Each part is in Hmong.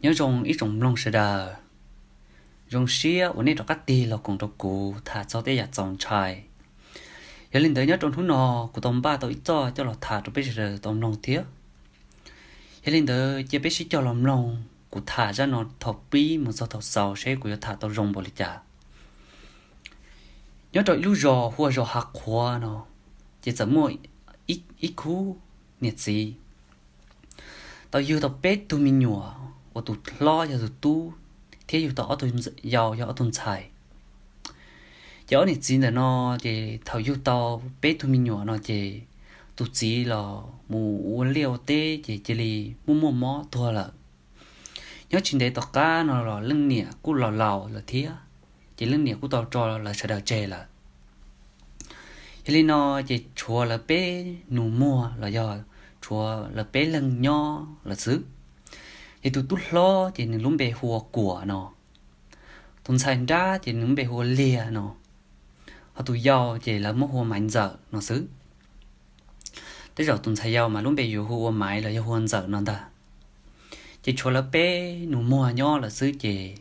Nyob zoo ib tsoom mloog sawv daws, zoo siab uas nej rov qab tig los koom rau kuv tham txog tej yam txaus ntshai. Yog li ntawd nyob rau hnub no kuv tau npaj tau ib txoj coj los tham rau peb sawv daws tau mloog thiab. Yog li ntawd cia peb sib cog los mloog kuv tham zaj no thaum pib mus txog thaum xaus seb kuv yuav tham tau zoo npaum li cas. Nyob rau ib lub zos hu ua zos Hav Qhuav no, ces txawm muaj ib khub niam txiv tau yug tau peb tug me nyuam, uas tus hlob yog tus tub, thiab yug tau ob tug yau yog ob tug ntxhais. Ces ob niam txiv ntawm no, ces thaum yug tau peb tug me nyuam no ces tus txiv los mus ua liaj ua teb ces cia li muaj muaj mob tuag lawm. Nyob tsis ntev tom qab no los leej niam kuj los laus lawm thiab, ces leej niam kuj tau tso lawv sawv daws tseg lawm. Yog li no, ces tshuav lawv peb nus muag los yog tshuav lawv peb leeg nyob lawm xwb. Ces tus tub hlob ces nws lub npe hu ua Kuam no, tus ntxhais nrab ces nws lub npe hu ua Liag no, ho tus yau ces lawv muab hu ua Maiv Ntxawm no xwb. Tej zaum tus ntxhais yau mas lub npe yuav hu ua Maiv los yog hu ua Ntxawm no ntag. Ces tshuav lawv peb nus muag nyob lawm xwb ces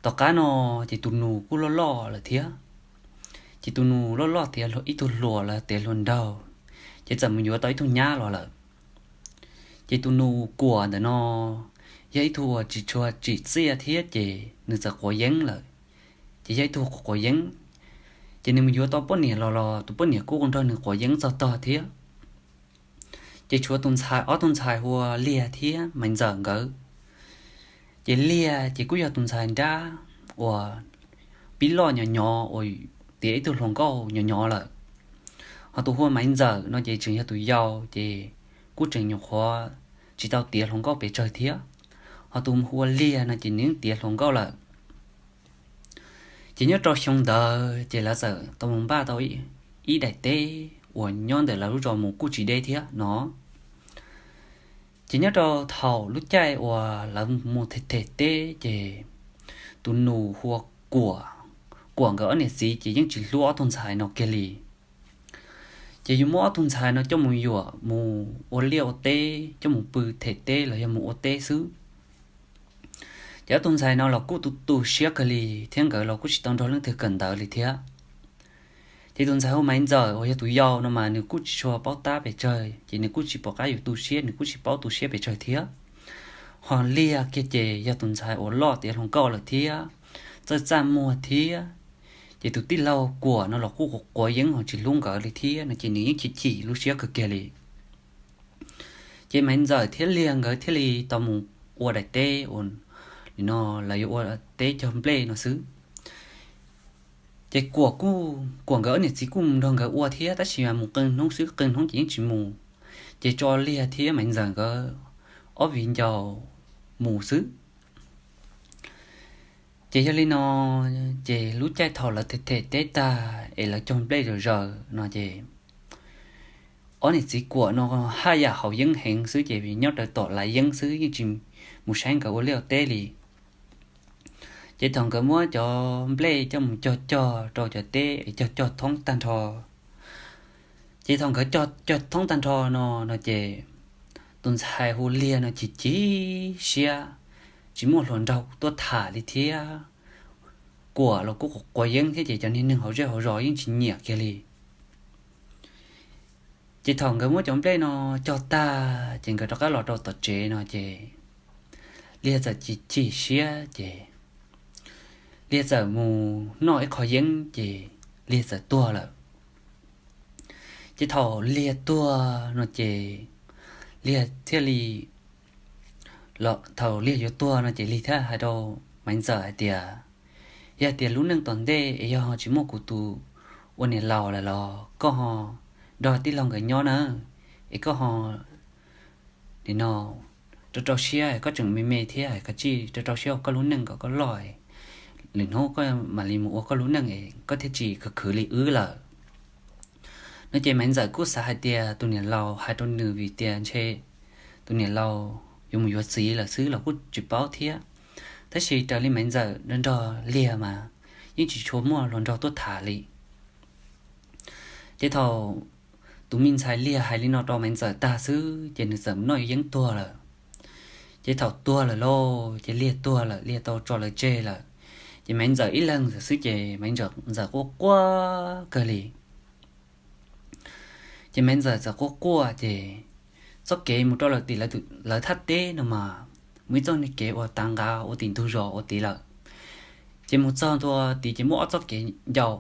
tom qab no ces tus nus kuj loj loj lawm thiab. Ces tus nus loj loj tiav ib tug hluas los tiav hluas nraug, ces txawm mus yuav tau ib tug nyab los lawm. Ces tus nus Kuam ntawm no yog ib tug uas tsis tshua tsim txiaj thiab ces nws txawm quav yeeb lawm, ces yog ib tug quav yeeb. Ces nws mus yuav tau poj niam los los tus poj niam kuj nrog nws quav yeeb txog tog thiab. Ces tshuav tus ntxhais, ob tug ntxhais hu ua Liag thiab Maiv Ntxawm nkawd. Ces Liag ces kuj yog tus ntxhais nrab uas pib loj nyo nyo uas tiav ib tug hluas nkauj nyo nyo lawm. Ho tus hu ua Maiv Ntxawm no ces tseem yog tus yau ces kuj tseem nyuam qhuav tsis tau tiav hluas nkauj pes tsawg thiab. Ho tus hu ua Liag no ces nws tiav hluas nkauj lawm. Ces nyob rau xyoo ntawd ces lawv txawm tau mus npaj tau ib daim teb uas nyob ntawm lawv lub zos mus kuj tsis deb thiab no. Ces nyob rau thaum lub caij uas lawv mus them them teb ces tus nus hu ua Kuam, Kuam nkawd ob niam txiv ces yeej tsis hlub ob tug ntxhais no kiag li. Ces yuav muab ob tug ntxhais no coj mus yuam mus ua liaj ua teb, coj mus pw them teb los yog mus ua teb xwb. Ces ob tug ntxhais no los kuj tu tu siab kawg li thiab nkawd los kuj tsis tau nrog leej twg kawm ntawv li thiab. Ces tus ntxhais hu Maiv Ntxawm uas yog tus yau no mas nws kuj tsis tshua paub tab pes tsawg, ces nws kuj tsis pom qab yuav tu siab, nws kuj tsis paub tu siab pes tsawg thiab. Ho Liag kiag ces yog tus ntxhais uas loj tiav hluas nkauj lawm thiab, txawj txaj muag thiab. Ces tus tij laug Kuam no los kuj quav yeeb ho tsis hlub nkawd li thiab no ces nws yeej chim chim lub siab kawg kiag li. Ces Maiv Ntxawm thiab Liag nkawd thiaj li tau mus ua daim teb uas nim no lawv yuav ua teb cog nplej no xwb. Ces Kuam, Kuam nkawd ob niam txiv kuj mus nrog nkawd ua thiab, tab sis mas mus qee hnub xwb, qee hnub ces yeej tsis mus. Ces tso Liag thiab Maiv Ntxawm nkawd ob viv ncaus mus xwb. Ces yog li no, ces lub caij thaum lawv them them teb tag es lawv cog nplej zaws zaws no ces ob niam txiv Kuam no haj yam haus yeeb heev xwb ces nyob raws tom laiv yeeb xwb yeej tsis mus saib nkawd ua liaj ua teb li. Ces thaum nkawd muab cov nplej coj mus cog cog rau cov teb es cog cog thoob tag nrho, ces thaum nkawd cog cog thoob tag nrho no no ces tus ntxhais hu Liag no chim chim siab, tsis muaj hluas nraug tuaj tham li thiab. Kuam los kuj quav yeeb thiab ces cov niag neeg hauv zej hauv zos yeej tsis nyiam kiag li. Ces thaum nkawd muab cov nplej no cog tag ces nkawd rov qab los rau tom tsev no ces Liag txawm chim chim siab ces Liag txawm mus noj ib qho yeeb ces Liag txawm tuag lawm. Ces thaum Liag tuag no ces Liag thiaj li, thaum Liag yuav tuag no ces Liag thiaj hais rau Maiv Ntxawm hais tias, yog tias lub neej tom ntej es yog ho tsis muaj kuv tus ua niam laus lawm los koj ho nrog tij laug nkawd nyob na, es koj ho nim no rau rau siab, koj tseem me me thiab, koj tsij rau rau siab ua koj lub neej kom koj loj, lwm hnub koj mam li mus ua koj lub neej es koj thiaj tsis khwv khwv li wb lawm. No ces Maiv Ntxawm kuj xav hais tias tus niam laus hais rau nws vim tias ntshe tus niam laus yuav mus yuav txiv lawm xwb los kuj tsis paub thiab. Tab sis raws li Maiv Ntxawm nrog nrog Liag mas yeej tsis tshua muaj hluas nraug tuaj tham li. Ces thaum tus me ntxhais Liag hais li no rau Maiv Ntxawm tag xwb ces nws txawm noj yeeb tuag lawm. Ces thaum tuag lawm lauj, ces liag tuag lawm, liag tau tso lawv tseg lawm, ces Maiv Ntxawm ib leeg xwb ces Maiv Ntxawm quaj quaj kawg li. Ces Maiv Ntxawm txawm quaj quaj ces txoj kev mus rau lawv tim lawv thaj teb no mas muaj ib txoj kev uas tav nqav ua tim ntug zos ua tid lawm. Ces mus txog ntua tid ces muaj ob txoj kev ncau,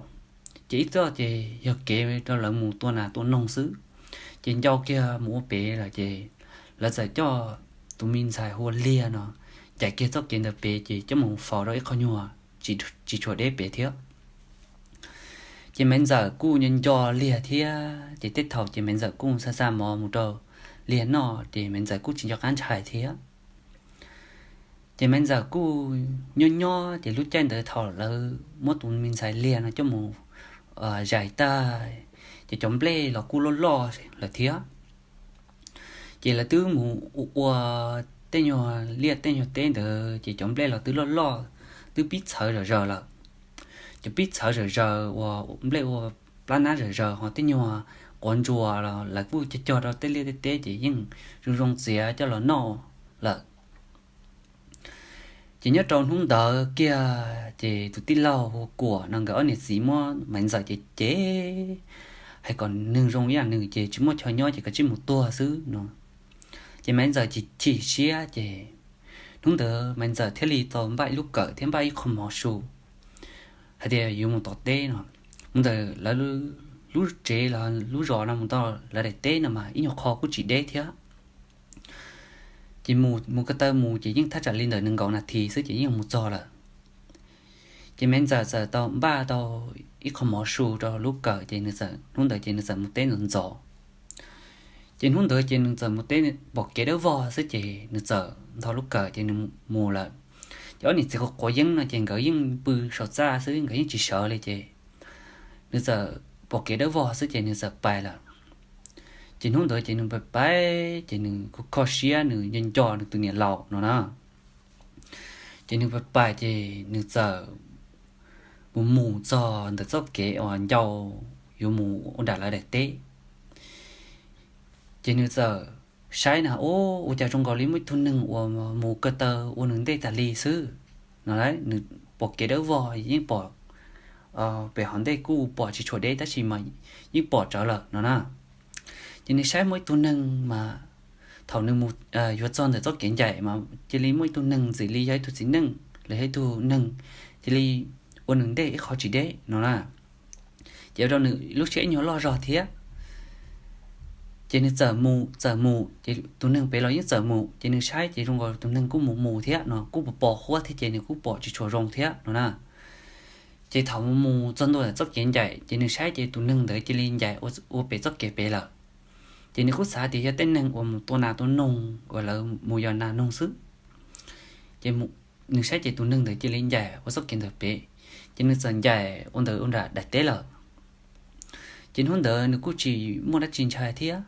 ces ib txoj ces yog kev rau lawv mus tua nas tua noog xwb, ces ncau kiag mus ua pem lawm ces lawv txawm coj tus me ntxhais hu ua Liag no ncaim kiag txoj kev ntawd pem ces coj mus faus rau ib qho nyuag tsis tshuav deb pem thiab. Ces Maiv Ntxawm kuj nco nco Liag thiab, ces tej thaum ces Maiv Ntxawm kuj xa xa mov mus rau Liag noj ces Maiv Ntxawm kuj tsis nco qab ntshai thiab. Ces Maiv Ntxawm kuj nyob nyob ces lub caij ntawd thaum lawv muab tus me ntxhais Liag no coj mus zais tag, ces cov nplej los kuj loj loj lawm thiab. Ces lawv twb mus ua tej nyuag liaj tej nyuag teb ntawd ces cov nplej los twb loj loj, twb pib txhawv zom zaws lawm. Cov pib txhawv zom zaws uas nplej ua plab nab zom zaws ho tej nyuag quav ntsuas los lawv kuj cog cog rau tej liaj tej teb ces yeej zoo zoo txiav coj los noj lawm. Ces nyob rau hnub ntawd kiag ces tus tij laug hu Kuam no nkawd ob niam txiv muab Maiv Ntxawm ces cem, hais kom nws zoo ib yam nws ces tsis muaj chaw nyob ces koj cia li mus tuag xwb no. Ces Maiv Ntxawm chim chim siab ces hnub ntawd Maiv Ntxawm thiaj li tau npaj ib lub kawm thiab npaj ib qho mov su hais tias yuav mus tom teb no, mus ntawm lawv lub tsev los lub zos no mus tau lawv daim teb no mas ib nyuag qho kuj tsis deb thiab. Ces mus ko taw mus ces yeej thaj tsam li ntawm nees nkaum nas this xwb ces yeej mus txog lawm. Ces Maiv Ntxawm txawm tau npaj tau ib qho mov su rau lub kawm ces nws txawm hnub ntawd ces nws txawm mus teb ntxov ntxov. Ces hnub ntawd ces nws txawm mus teb pom kev dawb vog xwb ces nws txawm nthos lub kawm ces nws mus lawm. Ces ob niam txiv quav quav yeeb no ces nkawd yeej pw saum txaj xwb nkawd yeej tsis sawv li ces nws txawm pom kev dawb vog xwb ces nws txawm pais lawm. Ces hnub ntawd ces nws pais pais ces nws kuj kho siab nws nco nco nws tus niam laus no na. Ces nws pais pais ces nws txawm mus mus txog ntawm txoj kev uas ncau yuav mus ua nram lawv daim teb. Ces nws txawm saib na, ub, ua cas zoo nkaus li muaj ib tug neeg uas mus ko taw ua nws ntej tas li xwb no. Nws pom kev dawb vog yeej pom, pem hauv ntej kuj pom tsis tshua deb tab sis mas yeej pom tsawv lawm no na. Ces nws saib muaj ib tug neeg mas thaum nws mus yuav txog ntawm txoj kev ncaim mas cia li muaj ib tug neeg ntxim li yog ib tug txiv neej los yog ib tug neeg cia li ua nws ntej ib qho tsis deb no na. Ces ua rau nws lub siab ib nyuag loj zog thiab. Ces nws txawm mus txawm mus ces tus neeg pem los yeej txawm mus ces nws saib ces zoo nkaus tus neeg kuj mus mus thiab no, kuj pos pos huab thiab ces nws kuj pom tsis tshua zoo thiab no na. Ces thaum mus mus txog ntua txoj kev ncaim ces nws saib ces tus neeg ntawd cia li ncaim ua pem txoj kev pem lawm. Ces nws kuj xav tias yog tej neeg uas mus tua nas tua noog uas lawv mus yos nas noog xwb. Ces nws saib ces tus neeg ntawd cia li ncaim ua txoj kev ntawd pem, ces nws txawm ncaim ua ntawd ua nram daim teb lawm. Ces hnub ntawd nws kuj tsis muaj dab tsi ntshai thiab,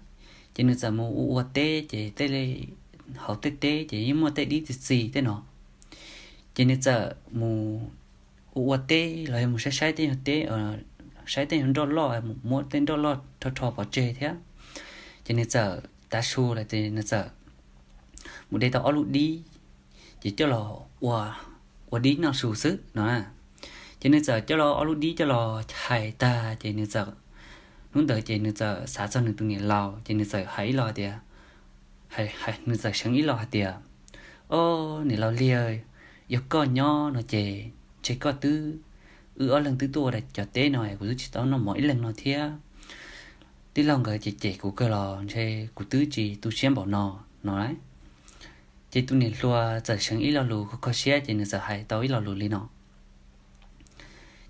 ces nws txawm mus ua ua teb ces tej hauv tej teb ces yeej muaj tej dib txi txiv tej no. Ces nws txawm mus ua ua teb los yog mus saib saib tej nyuag teb, saib tej nyuag nroj loj, mus muab tej nroj loj rho rho pov tseg thiab. Ces nws txawm tav su lawm ces nws txawm mus de tau ob lub dib, ces coj los ua dib noj su xwb no na. Ces nws txawm coj los ob lub dib coj los chais tag ces nws txawm, hnub ntawd ces nws txawm xav txog nws tus niam laus ces nws txawm hais ib lo tias, nws txawm seev ib lo hais tias, Ob, niam laus Liag, yog koj nyob no ces ntshe koj twb, wb ob leeg twb tuaj ua daim cov teb no es kuv twb tsis tau noj mov ib leeg no thiab. Tij laug nkawd ces cem kuv kawg los ntshe kuv twb tsis tu siab npaum no no. Ces tus niam hluas txawm seev ib lo lus kho kho siab ces nws txawm hais tau ib lo lus li no.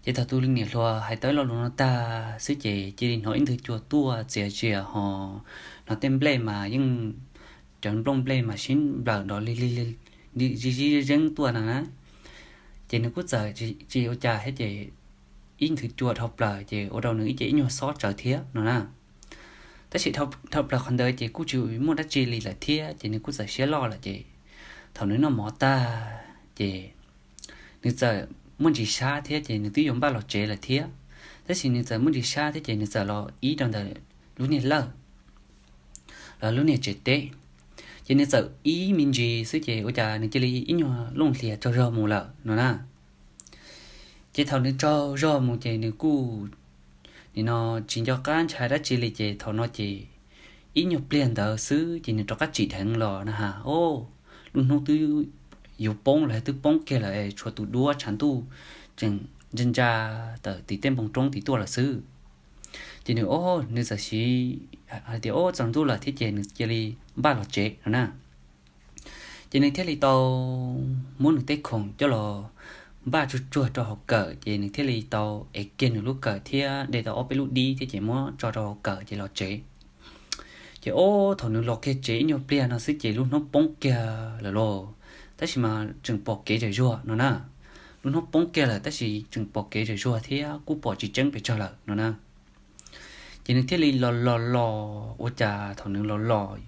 Ces thaum tus niam hluas hais tau ib lo lus no tag xwb ces cia li hnov ib nthwv cua tuaj txias zias ho, hnov tej nplej mas yeej, cov nplooj nplej mas sib nplawm nrov li li li, zij zij zeeb tuaj no na. Ces nws kuj txawm tsis ua cas thiab ces ib nthwv cua dhau plaws ces ua rau nws ib ce ib nyuag xob tsawv thiab no na. Tab sis dhau plaws qhov ntawd ces kuj tsis muaj dab tsi li lawm thiab ces nws kuj txawm siab loj lawm ces thaum nws noj mov tag ces nws txawm muaj ntsis sab thiab ces nws twb yuav npaj los tsev lawm thiab. Tab sis nws txawm muaj ntsis sab thiab ces nws txawm los ib rau ntawm lub niag lawj los lub niag tsev teb. Ces nws txawm ib me ntsis xwb ces ua cas nws cia li ib nyuag looj hlias tsaug zog mus lawm no na. Ces thaum nws tsaug zog mus ces nws kuj nim no tsis nco qab ntshai dab tsi li ces thaum no ces ib nyuag pliag ntawd xwb ces nws rov qab tsim dheev los na has, o, lub hnub twb yuav poob los twb poob kiag lawm, tshuav tus duab tshav ntuj tseem ntsa ntsa tawm tim tej npoo roob tim tuaj lawm xwb. Ces nws, o, nws txawm siv hais tias, o, tsaus ntuj lawm thiab ces nws cia li npaj los tsev no na. Ces nws thiaj li tau muab nws tej khoom coj los npaj tsuag tsuag rau hauv kawm, ces nws thiaj li tau ev kiag nws lub kawm thiab de tau ob peb lub dib thiab ces muab tso rau hauv kawm ces los tsev. Ces o, thaum nws los kiag tsev ib nyuag pliag no xwb ces lub hnub poob kiag lawm lauj, tab sis mas tseem pom kev zam zuag no na. Lub hnub poob kiag lawm tab sis tseem pom kev zam zuag thiab kuj pom tsis tseeb pes tsawg lawm no na. Ces nws thiaj li los los los ua cas thaum nws los los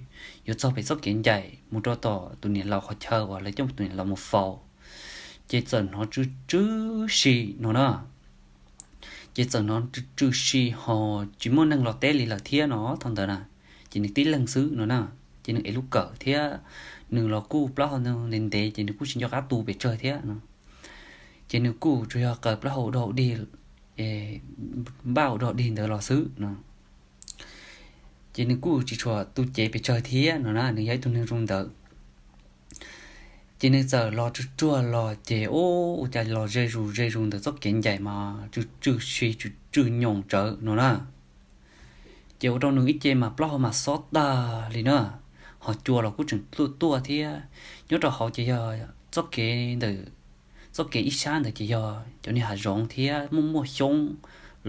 yuav txog pem txoj kev ncaim mus rau tom tus niam laus qhov chaw uas lawv coj tus niam laus mus faus, ces txawm hnov tsw tsw si no na. Ces txawm hnov tsw tsw si ho tsis muaj neeg los teb li lawm thiab no thaum ntawd na. Ces nws tib leeg xwb no na, ces nws ev lub kawm thiab nws los kuj plaub hau ntev ntev ces nws kuj tsis nco qab tu pes tsawg thiab no. Ces nws kuj tsuas yog qaws plaub hau ua dog dig, npaj ua dog dig ntawd los xwb no. Ces nws kuj tsis tshua tu cev pes tsawg thiab no na, nws yog ib tug neeg zoo ntawd. Ces nws txawm los tsuag tsuag los ces ua cas los ze zus ze zus ntawm txoj kev ncaim mas tsw tsw si tsw tsw nyoos tsawv no na. Ces ua rau nws ib ce mas plaub hau mas xob tag li na, ho cua los kuj tseem tuaj tuaj thiab. Nyob rau hauv ces yog txoj kev ntawm, txoj kev ib sab ntawd ces yog cov niag hav zoov thiab muaj muaj xyoob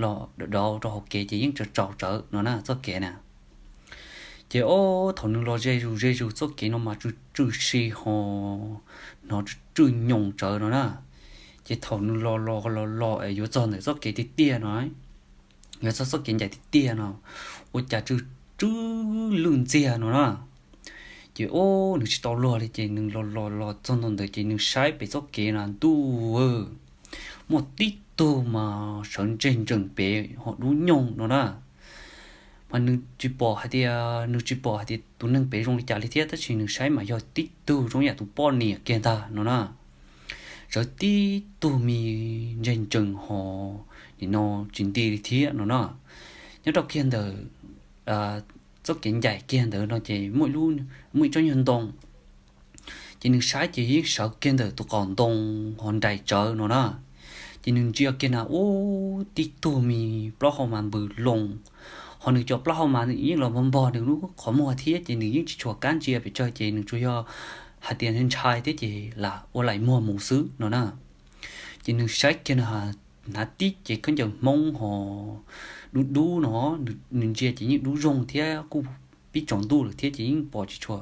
los dawv dawv rau hauv kev ces yeej tsaus tsaus tsawv no na txoj kev na. Ces o, thaum nws los ze zus ze zus txoj kev no mas tsw tsw si ho hnov tsw tsw nyoos tsawv no na. Ces thaum nws los los los los yuav txog ntawm txoj kev tiag tiag no, yuav txog txoj kev ncaim tiag tiag no, ua cas tsw tsw lwj ntxiag no na. Ces o, nws tsis tau luag li ces nws los los los txog ntua ntawd ces nws saib pem txoj kev no ntuj, muaj tib tug mas sawv ntseg ntsees pem ho dub nyoog no na. Mas nws tsis pom hais tias, nws tsis pom hais tias tus neeg pem zoo li cas li thiab, tab sis nws saib mas yog tib tug zoo yam tus poj niam kiag ntag no na. Sawv tib tug me ntseg ntsees ho nim no tsis nti li thiab no na. Nyob rau kiag ntawm txoj kev ncaim kiag ntawd no ces muaj ib tsob nyuag ntoo. Ces nws saib ces yeej sawv kiag ntawm tus qaum ntoo ho nraim tsawv no na. Ces nws ntsia kiag na ub tib tug me plaub hau mas npws loo, ho nws cov plaub hau mas yeej los npog npog nws lub qhov muag thiab ces nws yeej tsis tshua kab ntsia pes tsawg ces nws tsuas yog hais tias ntshai thiab ces lam ua laim muag mus xwb no na. Ces nws saib kiag no hnav tib cev khaub ncaws Hmoob ho dub dub no, nws ntsia ces yeej dub zoo thiab kuj pib tsaus ntuj lawm thiab ces yeej pom tsis tshua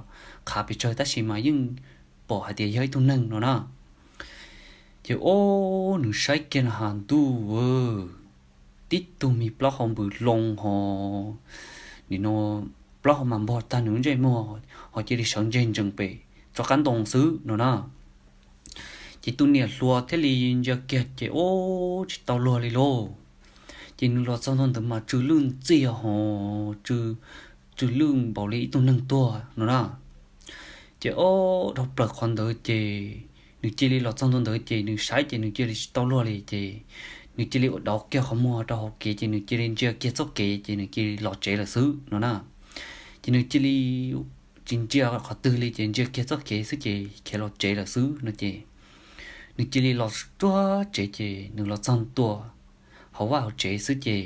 qhav pes tsawg tab sis mas yeej pom hais tias yog ib tug neeg no na. Ces o, nws saib kiag no has ntuj, tib tug me plaub hau npws loo ho nim no plaub hau mas npog tag nws lub ntsej muag ho cia li sawv ntseg ntsees pem tsob qab ntoo xwb no na. Ces tus niam hluas thiaj li ntsia kiag ces ub tsis tau luag li lauj. Ces nws los txog ntua ntawd mas tsw lwj ntxiag ho tsw lwj npaum li ib tug neeg tuag no na. Ces ub dhau plaws qhov ntawd ces nws cia li los txog ntua ntawd ces nws saib ces nws cia li tsis tau luag li ces nws cia li ua dauv kiag qhov muag rau hauv kev ces nws cia li ntsia kiag txoj kev ces nws cia li los tsev lawm xwb no na. Ces nws cia li tsis ntsia qhov twg li ces ntsia kiag txoj kev xwb ces khiav los tsev lawm xwb no ces nws cia li los tsuag tsev ces nws los txog ntua hauv vaj hauv tsev xwb ces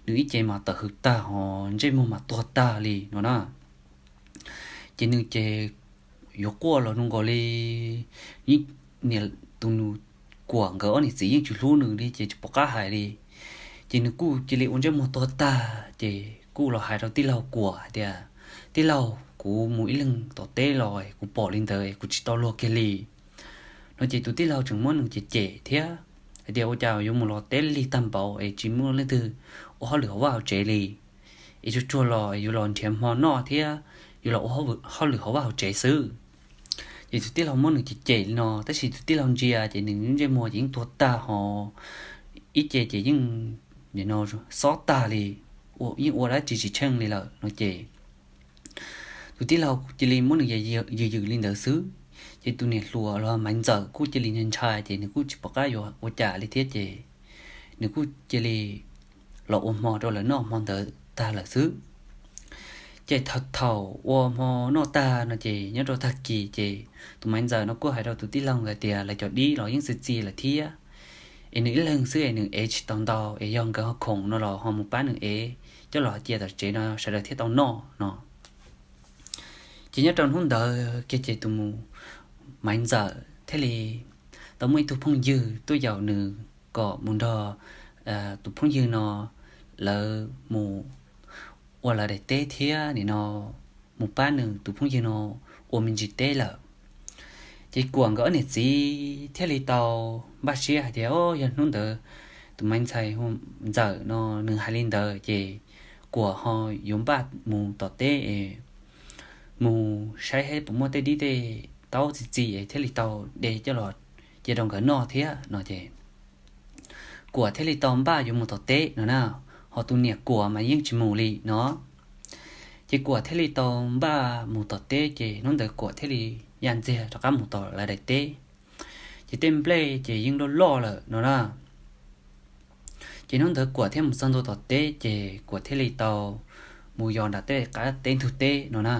nws ib ce mas tawm hws tag ho ntsej muag mas tuag tag li no na. Ces nws ces yuav quaj los zoo nkaus li niam, tus nus Kuam nkawd ob niam txiv yeej tsis hlub nws li ces tsis pom qab hais li. Ces nws kuj cia li ua ntsej muag tuag tag ces kuj los hais rau tij laug Kuam hais tias, tij laug, kuv mus ib leeg tom teb los kuv pom li ntawd kuv tsis tau luag kiag li no ces tus tij laug tseem muab nws cem cem thiab hais tias ua cas yuav mus los teb lig tag npaum es tsis muaj leej twg ua hauj lwm hauv vaj hauv tsev li, es tsuag tsuag los yuav los nrhiav hmo noj thiab yuav los ua hauj lwm hauv vaj hauv tsev xwb. Ces tus tij laug muab nws cem cem li no tab sis tus tij laug ntsia ces nws ntsej muag ces yeej tuag tag ho ib ce ces yeej xob tag li, yeej ua dab tsi tsis tsheej li lawm no ces tus tij laug cia li muab nws yws yws li ntawd xwb. Ces tus niam hluas los Maiv Ntxawm kuj cia li ntshai ntshai ces nws kuj tsis pom qab yuav ua cas li thiab ces nws kuj cia li los ua hmo rau lawv noj hmo ntawd tag lawm xwb. Ces thaum ua hmo noj tag no ces nyob rau tag kis ces tus Maiv Ntxawm no kuj hais rau tus tij laug ntawd tias lawv cov dib los yeej txi txiv lawm thiab, es nws ib leeg xwb es nws ev tsis tau ntau, es yog nkawd ho khoom no los ho mus pab nws ev coj los cia tom tsev no sawv daws thiaj tau noj no. Ces nyob rau hnub ntawd kiag ces tus Maiv Ntxawm thiaj li tau muaj ib tug phooj ywg tuaj yaum nws kom mus nrog tus phooj ywg no lawv mus ua lawv daim teb thiab nim no mus pab nws tus phooj ywg no ua me ntsis teb lawm. Ces Kuam nkawd ob niam txiv thiaj li tau npaj siab hais tias, o, yog hnub ntawd tus Maiv Ntxawm no nws hais li ntawd ces Kuam ho yuav npaj mus tom teb es mus saib saib puas muaj tej dib tej taub txi txiv es thiaj li tau de coj los cia rau nkawd noj thiab no ces Kuam thiaj li tau npaj yuav mus tom teb no na, ho tus niam Kuam mas yeej tsis mus li no. Ces Kuam thiaj li tau npaj mus tom teb ces hnub ntawd Kuam thiaj li ya ntxiag rov qab mus tom lawv daim teb. Ces tej nplej ces yeej loj loj lawm no na. Ces hnub ntawd Kuam thiaj mus txog ntua tom teb ces Kuam thiaj li tau mus yos nram tej qab teb ntug teb no na.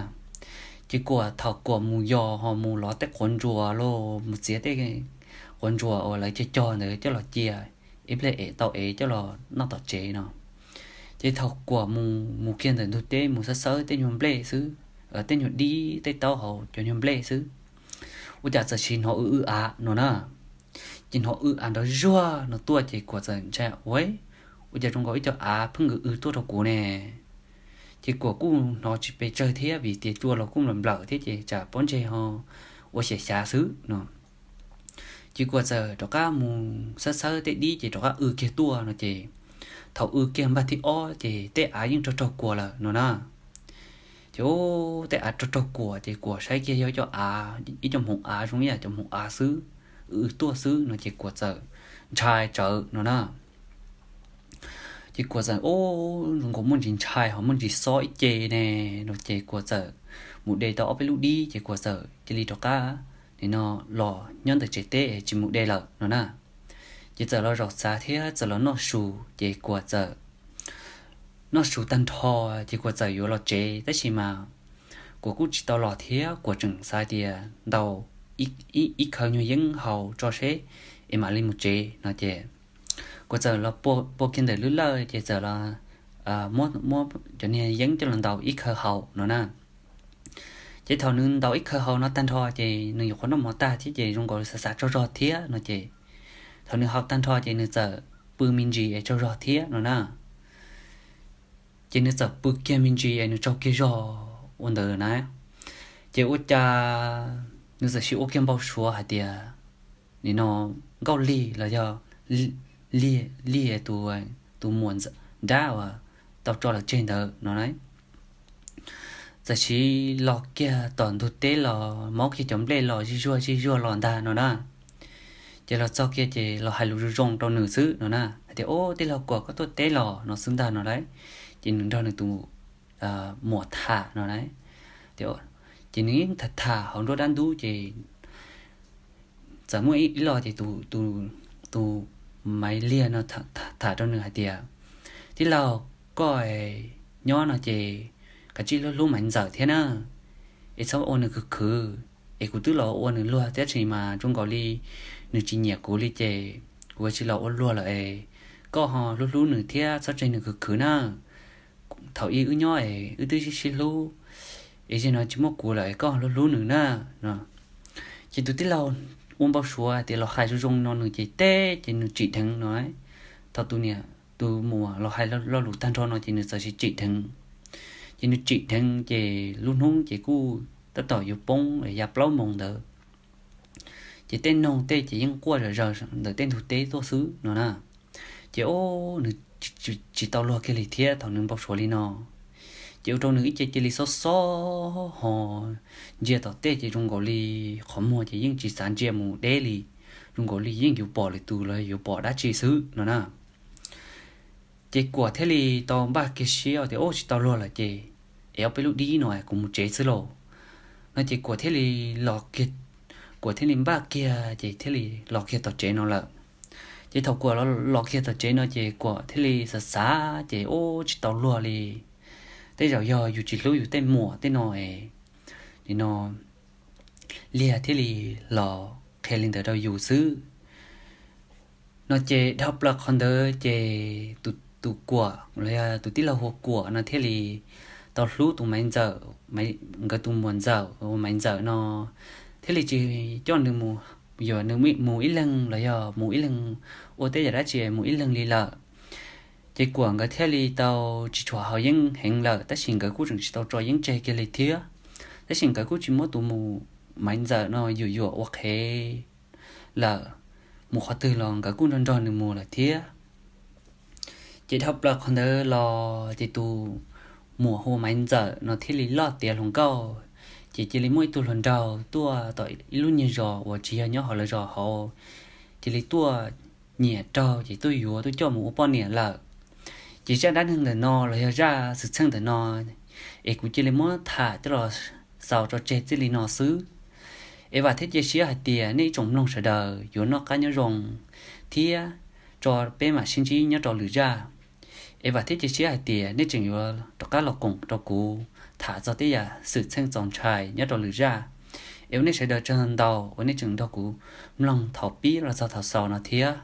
Ces Kuam thaum Kuam mus yos ho mus lov tej quav ntsuas los mus txiav tej quav ntsuas uas lawv cog cog ntawd coj los cia ib pliag es tau ev coj los noj tom tsev no. Ces thaum Kuam mus mus kiag ntawm ntug teb mus xawb xawb tej nyuag nplej xwb, tej nyuag dib tej taub hauv cov nyuag nplej xwb, ua cas txawm sis hnov w w av no na. Ces hnov w av nrov zuag no tuaj ces Kuam txawm ntshai ua, ua cas zoo nkaus ib co av pheej w w tuaj rau kuv ne. Ces Kuam kuj hnov tsis pes tsawg thiab vim tias cua los kuj nplawm nplawm thiab ces tsam pob ntseg ho ua xyem xyav xwb no. Ces Kuam txawm rov qab mus xawb xawb tej dib ces rov qab w kiag tuaj no ces thaum w kiag npag thib ob ces tej av yeej raug raug Kuam lawm no na. Ces ub, tej av raug raug Kuam ces Kuam saib kiag yog ib co av, ib co hmoov av zoo ib yam cov hmoov av xwb, w tuaj xwb no ces Kuam txawm ntshai tsawv no na. Ces Kuam txawm ub, zoo nkaus muaj ntsis ntshai ho muaj ntsis xob ib ce ne no ces Kuam txawm mus de tau ob peb lub dib ces Kuam txawm cia li rov qab nim no los nyob ntawm tsev teb tsis mus de lawm no na. Ces txawm los zaum txav thiab txawm los noj su ces Kuam txawm noj su tag nrho ces Kuam txawm yuav los tsev tab sis mas Kuam kuj tsis tau los thiab Kuam tseem xav tias ntaus ib khawv nyuag yeeb haus tso seb es mam li mus tsev no ces Kuam txawm los pua kiag ntawm lub lawj ces txawm los muab cov niag yeeb coj los ntaus ib khawv haus no na. Ces thaum nws ntaus ib khawv haus no tag nrho ces nws nyuam qhuav noj mov tag thiab ces zoo nkaus xav xav tsaug zog thiab no ces thaum nws haus tag nrho ces nws txawm pw me ntsis es tsaug zog thiab no na. Ces nws txawm pw kiag me ntsis es nws tsaug kiag zog ua ntawd na. Ces ua cas nws txawm sis ua kiag npau suav hais tias nim no Nkauj Lig los yog Lig, Lig tus, tus muam nrab uas tau tso lawv tseg ntawd no na, txawm sis los kiag tom ntug teb los maub kiag cov nplej los zij zuag zij zuag los ntag no na. Ces los txog kiag ces los hais lus zoo zoo rau nws xwb no na, hais tias, Ub, tij laug Kuam, koj tuaj teb los no xwb ntag no lauj. Ces nws nrog nws tus muam tham no lauj. Ces nws yeej tham tham hauv nruab dab ntub ces txawm muaj ib lo ces tus Maiv Liag no tham rau nws hais tias, Tij laug, koj nyob no ces kav tsij hlub hlub Maiv Ntxawm thiab na, es txhob ua nws khwv khwv, es kuv twb los ua nws luag thiab tsis mas zoo nkaus li nws tsis nyiam kuv li ces kuv tsis los ua luag lawm es koj ho hlub hlub nws thiab txhob tseg nws khwv khwv na. Thaum ub wb nyob es wb twb sib sib hlub, es zaum no tsis muaj kuv lawm es koj hlub hlub nws na no. Ces tus tij laug ua npau suav tias los hais zoo zoo no nws ces teb ces nws tsim dheev no. Thaum tus niam tus muam los hais lo lus tag nrho no ces nws txawm sis tsim dheev. Ces nws tsim dheev ces lub hnub ces kuj tab tom yuav poob ya plaub moos ntawd. Ces tej noog tej ces yeej quaj zom zaws ntawm tej ntug teb tuaj xwb no na. Ces ub, nws tsis tau luag kiag li thiab thaum nws npau suav li no. Ces ua rau nws ib ce cia li xob xob ho ntsia tom tej ces zoo nkaus li qhov muag ces yeej tsis xav ntsia mus deb li, zoo nkaus li yeej yuav pom lwm tus los yuav pom dab tsi xwb no na. Ces Kuam thiaj li tau npaj kiag siab tias, Ub, tsis tau luag lawm ces es ob peb lub dib no kuv mus tsev xwb lauj. No ces Kuam thiaj li los kiag, Kuam thiaj li npaj kiag ces thiaj li los kiag tom tsev no lawm. Ces thaum Kuam los kiag tom tsev no ces Kuam thiaj li xav xav ces ub tsis tau luag li. Tej zaum yog yus tsis hlub yus tej muam tej no es, nim no Liag thiaj li los qhia li ntawd rau yus xwb. No ces dhau plaws qhov ntawd ces tus Kuam los yog tus tij laug hu ua Kuam no thiaj li tau hlub tus Maiv Ntxawm, nkawd tus muam ntxawm uas Maiv Ntxawm no thiaj li tsis coj nws mus, yuav nws mus ib leeg los yog mus ib leeg ua tej yam dab tsi mus ib leeg li lawm. Ces Kuam nkawd thiaj li tau tsis tshua haus yeeb heev lawm, tab sis nkawd kuj tseem tsis tau tso yeeb tseg kiag li thiab. Tab sis nkawd kuj tsis muab tus mus Maiv Ntxawm no yuam yuam ua qhev lawm, mus qhov twg los nkawd kuj nrog nrog nws mus lawm thiab. Ces dhau plaws qhov ntawd los ces tus muam hu ua Maiv Ntxawm no thiaj li loj tiav hluas nkauj, ces cia li muaj ib tug hluas nraug tuaj tom ib lub nyuag zos uas tsis yog nyob hauv lawv zos hauv, cia li tuaj nyiam raug ces tuaj yuav tuaj coj mus ua poj niam lawm. Ces zaj dab neeg ntawm no los yog zaj xwm txheej ntawm no es kuv cia li muab tham coj los xaus tso tseg txij li no xwb. Es vam thiab cia siab hais tias nej ib tsoom mloog sawv daws yuav noj qab nyob zoo thiab tso peb mam sib ntsib nyob rau lwm zaj. Es vam thiab cia siab hais tias nej tseem yuav rov qab los koom rau kuv tham txog tej yam xwm txheej txaus ntshai nyob rau lwm zaj. Es ua nej sawv daws tsaug ntau uas nej tseem nrog kuv mloog thaum pib los txog thaum xaus no thiab.